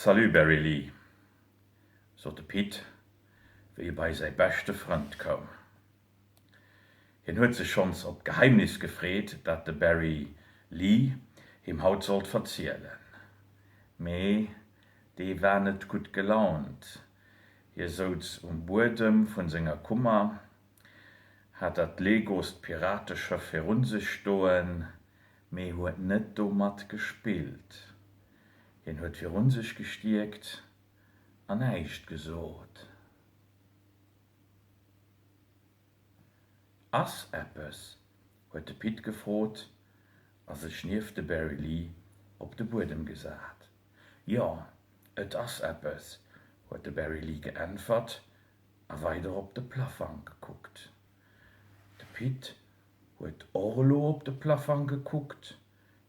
Salut Barry Lee, sot de Pit, wéi e bei säi beschte Frënd koum. Hien huet sech schonns op d'Geheimnis gefreet, dat de Barry Lee him haut sollt verzielen. Mee dee war net gutt gelaunt. Hie souz um Buedem vun senger Kummer, hat dat legost Pirateschëff virun sech stoen, mee huet net domat gespillt. Hien huet virun sech gestierkt an näischt gesot. Ass eppes? huet de Pit gefrot a sech nieft de Barry Lee op de Buedem gesat. Jo, et ass eppes, huet de Barry Lee geäntwert a weider op de Plaffang gekuckt. De Pit huet och elo op de Plaffang gekuckt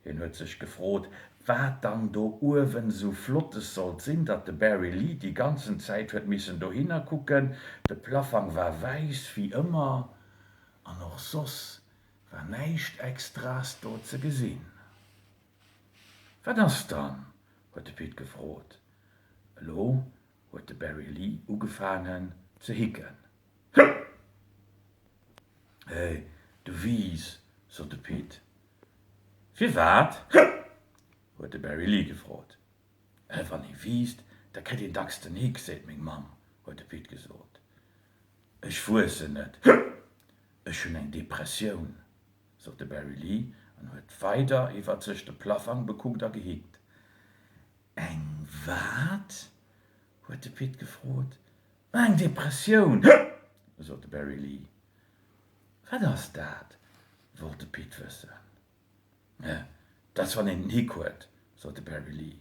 Hien huet sech gefrot, wat dann do uewen esou Flottes sollt sinn, datt de Barry Lee déi ganzen Zäit huet missen dohinner kucken. De Plaffang war wäiss wéi ëmmer an och soss war näischt Extraes do ze gesinn. Wat ass dann? huet de Pit gefrot. Elo huet de Barry Lee ugefaangen ze hicken. Hey, du wiiss, sot de Pit. Firwat? huet de Barry Lee gefrot. Wann ee wiisst, da kritt een dacks den Hick, seet meng Mamm, huet de Pit gesot. Ech wuessen net, ech hunn eng Depressioun, sot de Barry Lee an huet weider iwwer sech de Plaffang bekuckt a gehickt. Eng wat? huet de Pit gefrot. Eng Depressioun, sot de Barry Lee. Wat ass dat? wollt de Pit wëssen. Dat ass, wann een den Hick huet, sot de Barry Lee.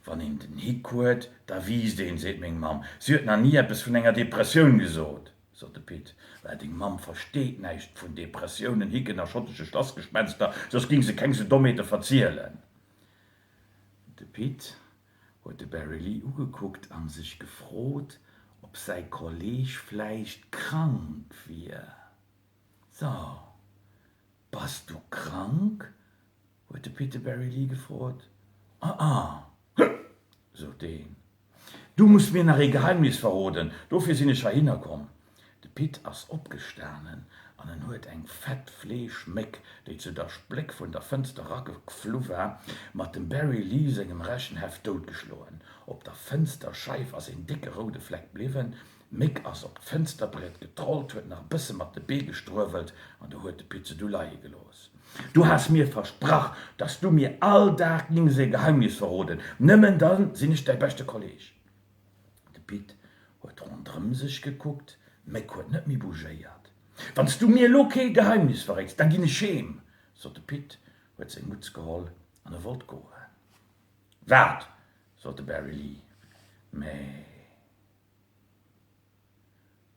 Wann een den Hick huet, da wiisst een, seet meng Mamm. Si huet nach ni eppes vun enger Depressioun gesot, sot de Pit. Well deng Mamm versteet näischt vun Depressiounen, Hicken a schottesche Schlassgespenster, soss ging se keng sou Dommheete verzielen. De Pit huet de Barry Lee ugekuckt a sech gefrot, ob säi Kolleeg vläicht krank wier. So, bass du krank? huet de Pit de Barry Lee gefrot. Ah-ah, sot deen. Du muss mir nach ee Geheimnis verroden, dofir sinn ech heihinner komm. De Pit ass opgestanen an en huet eng fett Fleeschméck, déi zu der Spléck vun der Fënster rageflu war, mat dem Barry Lee sengem Rechenheft doutgeschloen. Op der Fënsterscheif ass een décke roude Fleck bliwwen. D'Méck ass op d'Fënsterbriet getrollt, huet nach e bësse mat de Bee gestruewelt an du huet de Pit se du leie gelooss. Du has mir versprach, dass du mir all Dag gings e Geheimnis verroden, nëmmen da sinn ech däi beschte Kolleg. De Pit huet rondrëm sech gekuckt, d'Méck huet net méi bougéiert. Wann s du mir elo kee Geheimnis verréits, da ginn ech heem, sot de Pit, huet seng Mutz geholl an e wollt goen. Waart, sot de Barry Lee, mä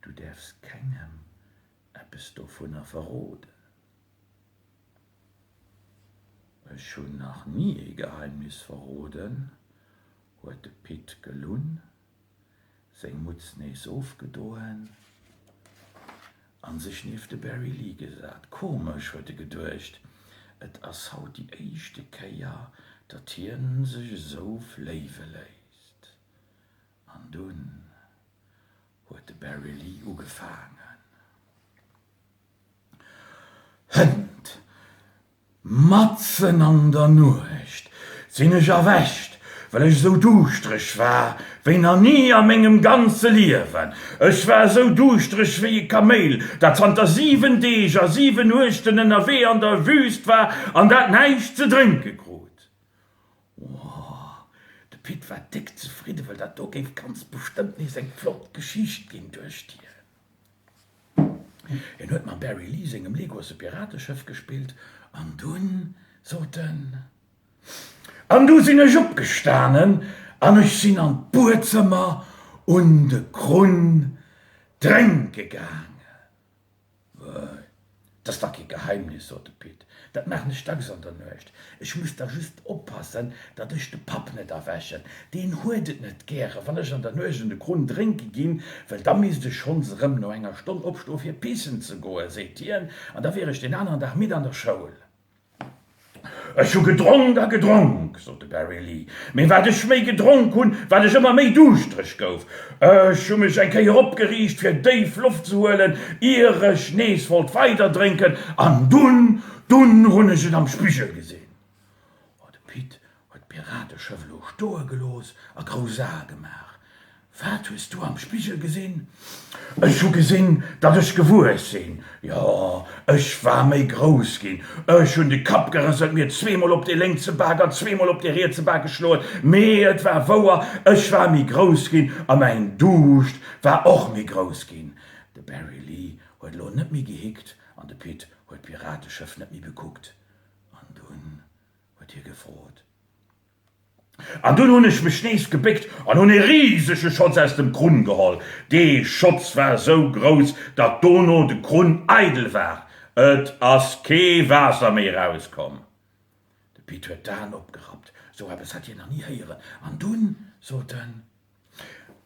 du däerfs kengem eppes dovunner verroden. Ech hunn nach ni ee Geheimnis verroden, huet de Pit gelunn, seng Mutz nees ofgedoen a sech nieft de Barry Lee gesat. Komesch, huet e geduecht, et ass haut déi éischte Kéier, datt hien sech esou fléiwe léisst. An dunn huet de Barry Lee ugefaangen. Hënt, matzen an der Nuecht, sinn ech erwächt, well ech esou duuschtereg war wéi nach ni a mengem ganze Liewen. Ech war esou duuschtereg wéi e Kaméil, dat zanter 7 Deeg a 7 Nuechten ënnerwee an der Wüst war an dat näischt ze drénke krut. Oh, de Pit war déck zefridden, well dat do géif ganz bestëmmt nees eng flott Geschicht ginn, duecht hien. Hien huet mam Barry Lee sengem Legosse Pirateschëff gespillt an dunn sot en, An du sinn ech opgestanen an ech sinn an d'Buedzëmmer un de Krunn drénke gaangen. 't ass dach kee Geheimnis, sot de Pit, dat maachen ech dacks an der Nuecht. Ech muss da just oppassen, datt ech de Papp net erwächen. Deen huet et net gären, wann ech an der Nuecht un de Krunn drénke ginn, well da misst ech schonns erëm no enger Stonn opstoe fir pissen ze goen, seet hien, an da wier ech deen aneren Dag midd an der Schoul. Ech hu gedronk a gedronk, sot de Barry Lee, mee wat ech méi gedronk hunn, wat ech ëmmer méi duuschtereg gouf. Ech hu mech eng Kéier opgeriicht, fir déif Loft ze huelen, ier ech nees wollt weiderdrénken, an dunn, dunn hunn ech et am Spigel gesinn. Oh, de Pit huet d'Pirateschëff elo stoe gelooss a grouss Ae gemaach. Wat hues du am Spigel gesinn? Ech hu gesinn, datt ech gewuess sinn. Jo, ech war méi grouss ginn. Ech hunn de Kapp gerëselt, mir zweemol op déi lénkse Bak an zweemol op déi rietse Bak geschloen, mee et war wouer, ech war méi grouss ginn a mäin Duuscht war och méi grouss ginn. De Barry Lee huet elo net méi gehickt an de Pit huet d'Pirateschëff net méi bekuckt. An dunn huet hie gefrot. An dunn hunn ech mech nees gebéckt an hunn e risege Schotz aus dem Krunn geholl. Dee Schotz war esou grouss, datt dono de Krunn eidel war. Et ass kee Waasser méi erauskomm. De Pit huet d'Aen opgerappt, esou eppes hat hien nach ni héieren. An dunn sot en.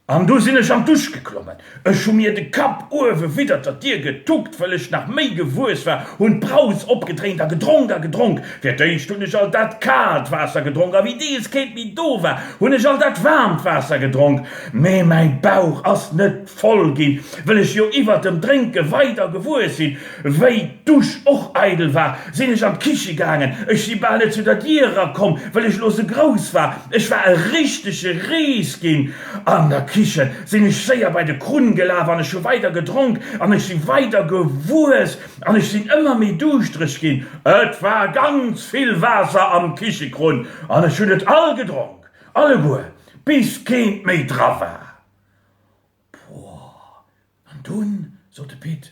An du sinn ech an d'Dusch geklommen. Ech hu mir de Kapp uewe widdert der Dier getuckt, wëll ech nach méi gewuess war, hunn d'Braus opgedréint a gedronk a gedronk. Fir d'éischt hunn ech alt dat kaalt Waasser gedronk a wéi dees keent méi do war, hunn ech alt dat waarmt Waasser gedronk. Mee mäi Bauch ass net voll ginn, wëll ech jo iwwert dem Drénke weider gewuess sinn. Wéi d'Dusch och eidel war, sinn ech an d'Kiche gaangen. Ech si bal net zu der Dier erakomm, wëll ech elo sou grouss war. Ech war e richtege Ris ginn. An der Kiche sinn ech séier bei de Krunn gelaf an ech hu weider gedronk an ech si weider gewuess an ech sinn ëmmer méi duuschtereg ginn. Et war ganz vill Waasser am Kichekrunn an ech hunn et all gedronk, alleguer, bis keent méi dra war. Boah, An dunn, sot de Pit,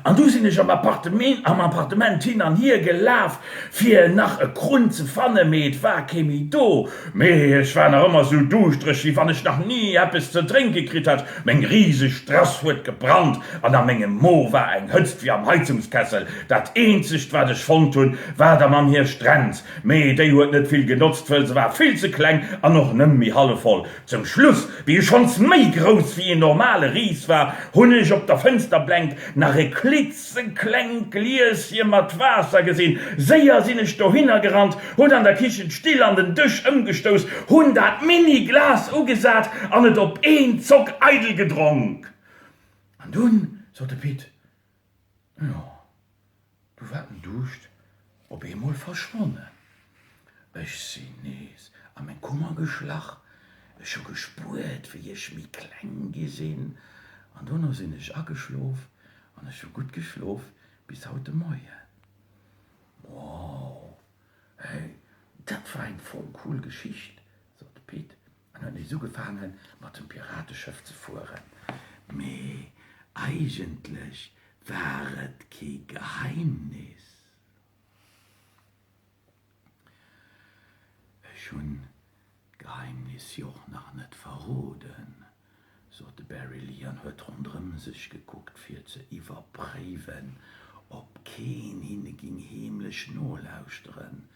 an du sinn ech am am Appartement hin an hier gelaf, fir nach e Krunn ze fannen, mee et war kee méi do. Mee ech war nach ëmmer sou duuschtereg, wéi wann ech nach ni eppes ze drénke kritt hätt. Meng riseg Strass huet gebrannt an a mengem Mo war eng Hëtzt wéi am Heizungskessel. Dat eenzegt, wat ech fonnt hunn, war der Mamm hir Strenz, mee déi huet net vill genotzt, wëll se war vill ze kleng an och nëmme méi hallef voll. Zum Schluss, wéi ech schonns méi grouss wéi een normale Ris war, hunn ech op der Fënsterblänk nach e klitzeklengt Glieschen mat Waasser gesinn. Séier sinn ech dohinner gerannt, hunn an der Kichen d'Still an den Dësch ëmgestouss, hunn dat Mini-Glas ugesat an et op een Zock eidel gedronk. An dunn sot de Pit, Jo, du war den Duuscht op eemol verschwonnen. Ech sinn nees a meng Kummer geschlach. Ech hu gespuert, wéi ech méi kleng gi sinn. An dono sinn ech ageschlof an ech hu gutt geschlof bis haut de Moien. Wow, hey, dat war eng voll cool Geschicht, sot de Pit an huet nees ugefaangen, mat dem Pirateschëff ze fueren. Mee eigentlech war et kee Geheimnis. Ech hunn d'Geheimnis jo och nach net verroden, sot de Barry Lee an huet ronderëm sech gekuckt, fir ze iwwerpréiwen, ob keen hinne ging heemlech nolauschteren.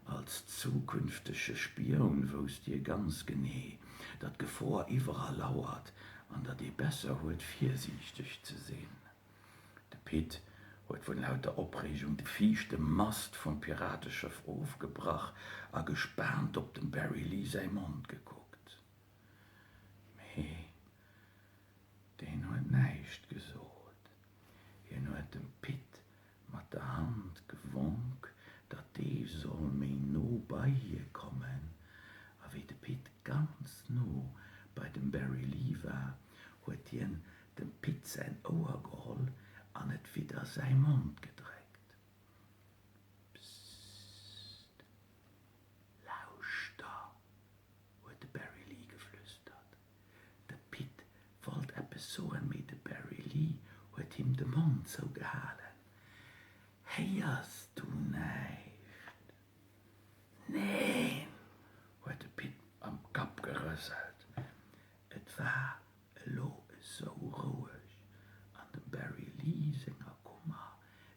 Als zukünftege Spioun wousst hie ganz genee, datt d'Gefor iwwerall lauert an datt ee besser huet, virsiichteg ze sinn. De Pit huet vun lauter Opreegung de viischte Mast vum Pirateschëff ofgebrach a gespaant op dem Barry Lee säi Mond gekuckt. Mee deen huet näischt gesot. Hien huet dem Pit mat der Hand gewonk, datt dee soll méi no bei hie kommen, a wéi de Pit ganz no bei dem Barry Lee war, huet hien dem Pit säin Ouer geholl an et widder säi Mond gedréckt. Psst, lauschter, huet de Barry Lee geflüstert. De Pit wollt eppes soen, mee de Barry Lee huet him de Mond zougehalen. Héiers du näischt? Neen, huet de Pit mam Kapp gerëselt. Et war elo esou roueg an dem Barry Lee senger Kummer,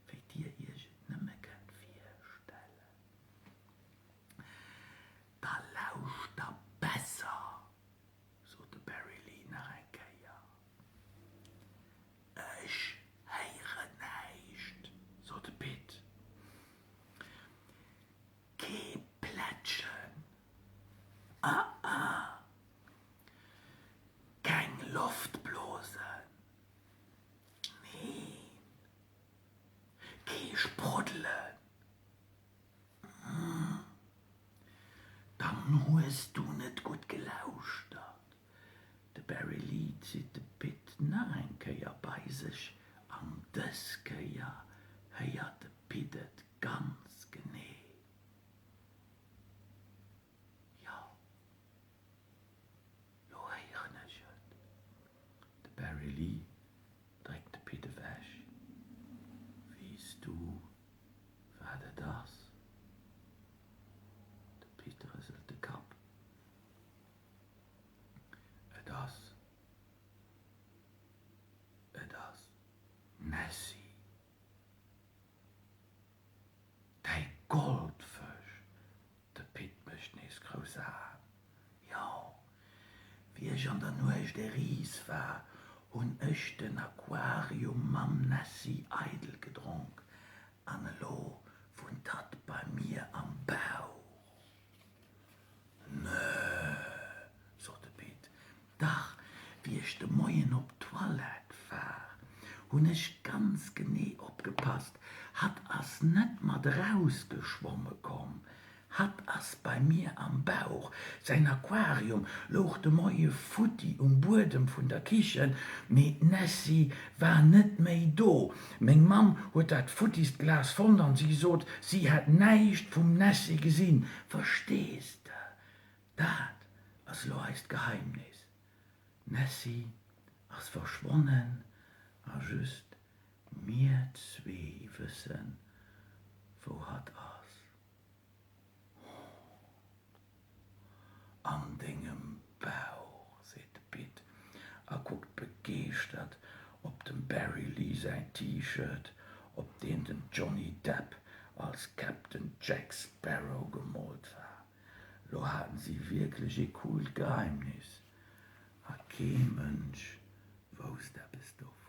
wéi dir iech et nëmme kënnt virstellen. Da lauschter besser, sot de Barry Lee nach eng Kéier. Ech héieren näischt, sot de Pit. Ah ah! Keng Loftblosen! Neen! Kee Spruddelen! Hm, dann hues du net gutt gelauschtert. De Barry Lee zitt de Pit nach eng Kéier bei sech an dës Kéier héiert de Pit et ganz genee. Jo, lo héieren ech et. De Barry Lee dréckt de Pit ewech. Weess du, wat et ass? De Pit rëselt de Kapp. Et ass, et ass d'Nessie. Däi Goldfësch! De Pit mécht nees grouss Aen. Jo, wéi ech an der Nuecht e Ris war, hunn ech den Aquarium mam Nessie eidel gedronk an elo wunnt hatt bei mir am Bauch. Nö, sot de Pit, dach, wéi ech de Moien op d'Toilette war, hunn ech ganz genee opgepasst, hatt ass net mat erausgeschwomme komm, hatt ass bei mir am Bauch. Säin Aquarium louch de Moie futti um Buedem vun der Kichen, mee d'Nessie war net méi do. Meng Mamm huet dat futtist Glas fonnt an si sot, si hätt näischt vum Nessie gesinn. Verstees de? Dat ass elo eist Geheimnis. D'Nessie ass verschwonnen a just mir zwee wëssen, wou hatt ass. An dengem Bauch, seet de Pit a kuckt begeeschtert op dem Barry Lee säin T-Shirt, op deem den Johnny Depp als Captain Jack Sparrow gemoolt war. Lo haten si wierklech ee coolt Geheimnis a kee Mënsch wousst eppes dovun.